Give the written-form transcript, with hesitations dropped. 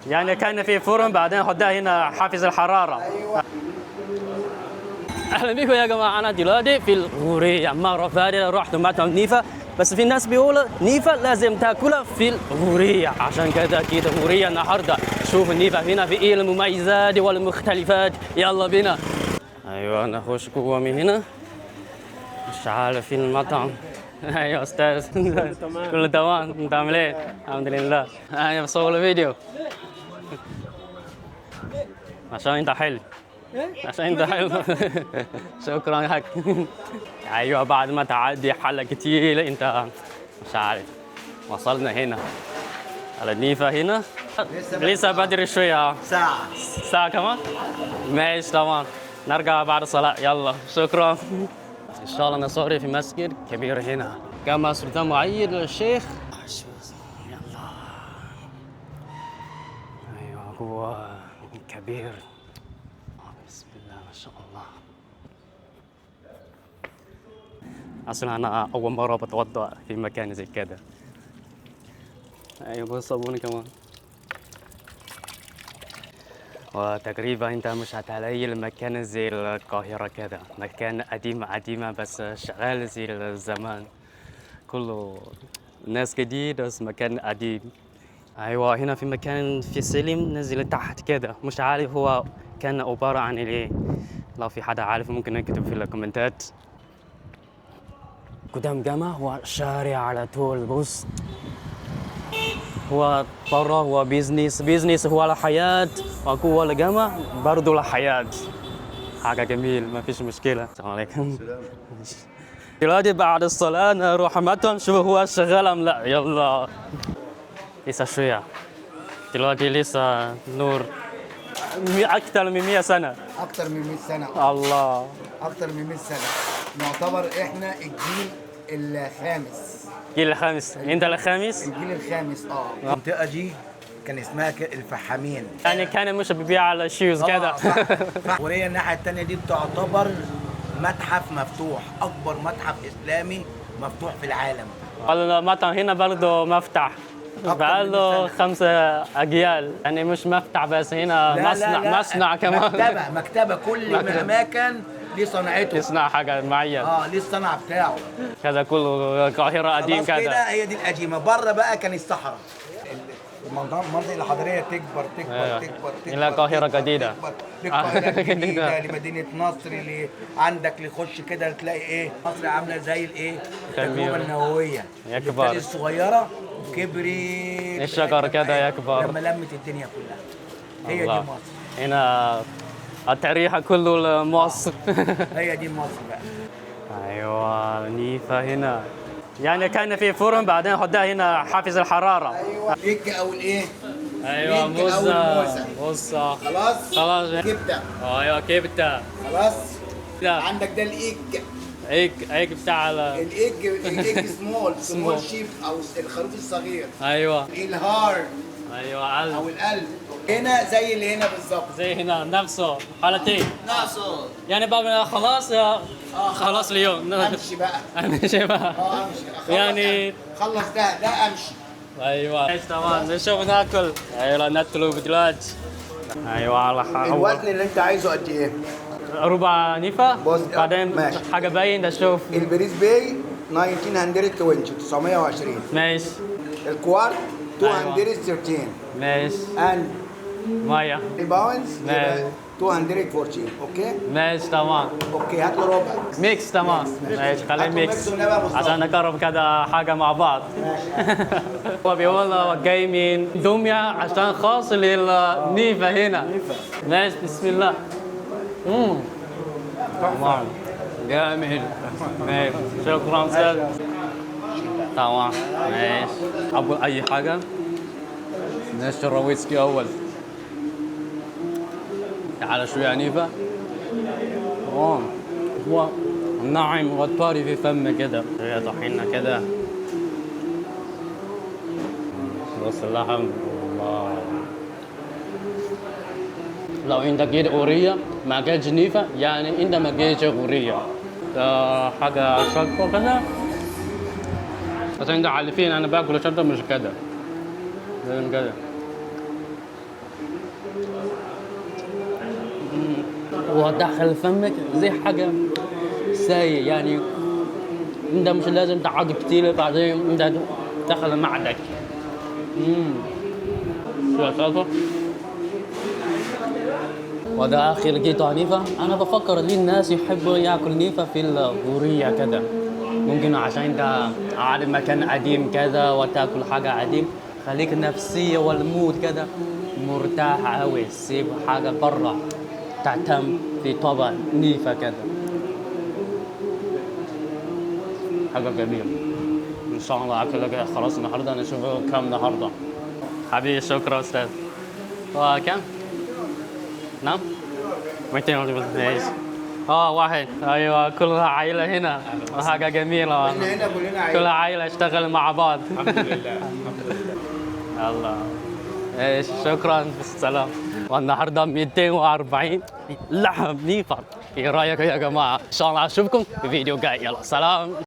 يعني كان في فرن بعدين حطها هنا حافظ الحرارة. ايوه. اهلا بكم يا جماعة، انا دلوقتي في الغورية. مرة فاتت رحت مطعم نيفا، بس في ناس بيقولوا نيفا لازم تاكلها في الغورية، عشان كده اكيد الغورية النهارده. شوف النيفا هنا في ايه المميزات والمختلفات، يلا بينا. ايوه نخش جوه من هنا، مش عارف فين المطعم. ايوه استاذ، كله تمام، انت عامل ايه؟ الحمد لله. ايوه بصور فيديو عشان انت حلو، عشان انت حلو. شكرا لك. ايوه بعد ما تعدي حلقة كتير انت مش عارف، وصلنا هنا على النيفا هنا. لسه بدري شوية، ساعة ساعة كمان، ماشي تمام، نرجع بعد الصلاة. يلا شكرا. ان شاء الله نصلي في مسجد كبير هنا كما سلطان معيد الشيخ. يلا ايوه هو كبير، بسم الله ما شاء الله. اصلا انا اول مرة بتوضا في مكان زي كده. ايوه بص صابون كمان. وتقريبا انت مش هتلاقي المكان زي القاهرة كده، مكان قديم قديمة بس شغال زي الزمان، كله ناس جديد بس مكان قديم. ايوه هنا في مكان في سلم نزل تحت كده، مش عارف هو كان عبارة عن ايه، لو في حدا عارف ممكن يكتب في الكومنتات. قدام جامع هو شارع على طول، بص هو برا هو business، business هو الحياة، وجوه الجامع برضه الحياة. حاجة جميل، ما فيش مشكلة. السلام عليكم. دلوقتي بعد الصلاة نروح مطعم نشوف هو شغال أم لا. يلا لسه شوية، دلوقتي لسه نور. أكثر من 100 سنة. اكتر من 100 سنة. الله، اكتر من 100 سنة. نعتبر احنا الجيل الخامس. الجيل الخامس، أنت الخامس؟ الجيل الخامس. المنطقة دي كان اسمها الفحامين. يعني كان مش بيبيع على shoes كده. وريا الناحية التانية دي بتعتبر متحف مفتوح، أكبر متحف إسلامي مفتوح في العالم. المطعم هنا برضه مفتح أكتر من بقاله سنة. 5 أجيال، يعني مش مفتح بس هنا لا مصنع، لا لا. مصنع كمان. مكتبة، مكتبة كل مكتبة. مكان ليه صنعته. يصنع حاجة معينة. ليه الصنعة بتاعه. كذا كله القاهرة قديم خلاص كذا. كده هي دي القديمة. بره بقى كان الصحراء. المناطق الحضرية تكبر تكبر. أيوة. تكبر تكبر إلى القاهرة تكبر، جديدة. تكبر للقاهرة جديدة. الجديدة، لمدينة نصر، اللي عندك لخش كده تلاقي ايه مصر عاملة زي الايه التجربة النووية. يكبر. ابتدت صغيرة وكبرت. الشجر كده يكبر. لما لمت الدنيا كلها. هي الله. دي مصر. هنا التاريخ كله لمصر. هي دي مصر بقى. ايوه نيفا هنا، يعني كان في فرن بعدين حطها هنا حافظ الحرارة. ايوه الاج او الايه؟ ايوه ليك أو موزة. الموزة. موزة. خلاص؟ خلاص. كبدة. ايوه كبدة. خلاص؟ لا. عندك ده الايج. egg بتاع ال egg ال egg small، small sheep او الخروف الصغير. ايوه. ال heart. ايوه قلب. او القلب. هنا زي اللي هنا بالظبط. زي هنا نفسه حالتين. نفسه. يعني بقى خلاص يا خلاص اليوم. امشي بقى. امشي بقى. امشي. يعني خلص ده امشي. ايوه تمام، نشوف ناكل. ايوه نطلب دلوقتي. ايوه على حق. الوزن اللي انت عايزه قد ايه؟ ربع نيفا، بص، بعدين ماشي. حاجة باين نشوف. ال price pay 1920، 920. ماشي. ال quart 213. ماشي. and مية ال pounds ماشي. 214. okay؟ ماشي تمام. okay هات له ربع. mix تمام. ماشي خليه هات له mix mix والنبي يا مصطفى. عشان نجرب كده حاجة مع بعض. ماشي. هو بيقول هو جاي من دمية عشان خاص للنيفا هنا. ماشي بسم الله. تمام جميل. ماشي شكرا استاذ. تمام ماشي. أول أي حاجة نشرب ويسكي أول. تعال شوية نيفا. هو ناعم وطري في فمك كده. شوية طحينة كده. بص اللحم. الله. لو انت جيت غورية ما جيتش نيفا، يعني انت ما جيتش غورية. ده حاجة شطة كده. بس انت عارفين انا باكل شطة مش كده. لازم كده. ودخل فمك زي حاجة سايل، يعني انت مش لازم تقعد كتير بعدين انت دخل معدك. شو صلصة؟ وده اخر قطعة نيفا. انا بفكر ليه الناس يحبوا ياكل نيفا في الغورية كده، ممكن عشان انت قاعد مكان قديم كده وتاكل حاجة قديم، خليك النفسية وال mood كده مرتاح قوي، سيب حاجة برا تعتم في طبق نيفا كده، حاجة جميلة. ان شاء الله اكلك خلاص النهارده، نشوف كم النهارده. حبيبي شكرا استاذ. كم؟ نعم؟ 200. ماشي. واحد. ايوه كل عائلة هنا، حاجة جميلة. احنا هنا كلنا عائلة. كل عائلة اشتغل مع بعض. الحمد لله الحمد لله. الله. ايش شكرا بالسلام. والنهارده 240 لحم نيفا. ايه رايك يا جماعة؟ ان شاء الله اشوفكم في فيديو جاي. يلا سلام.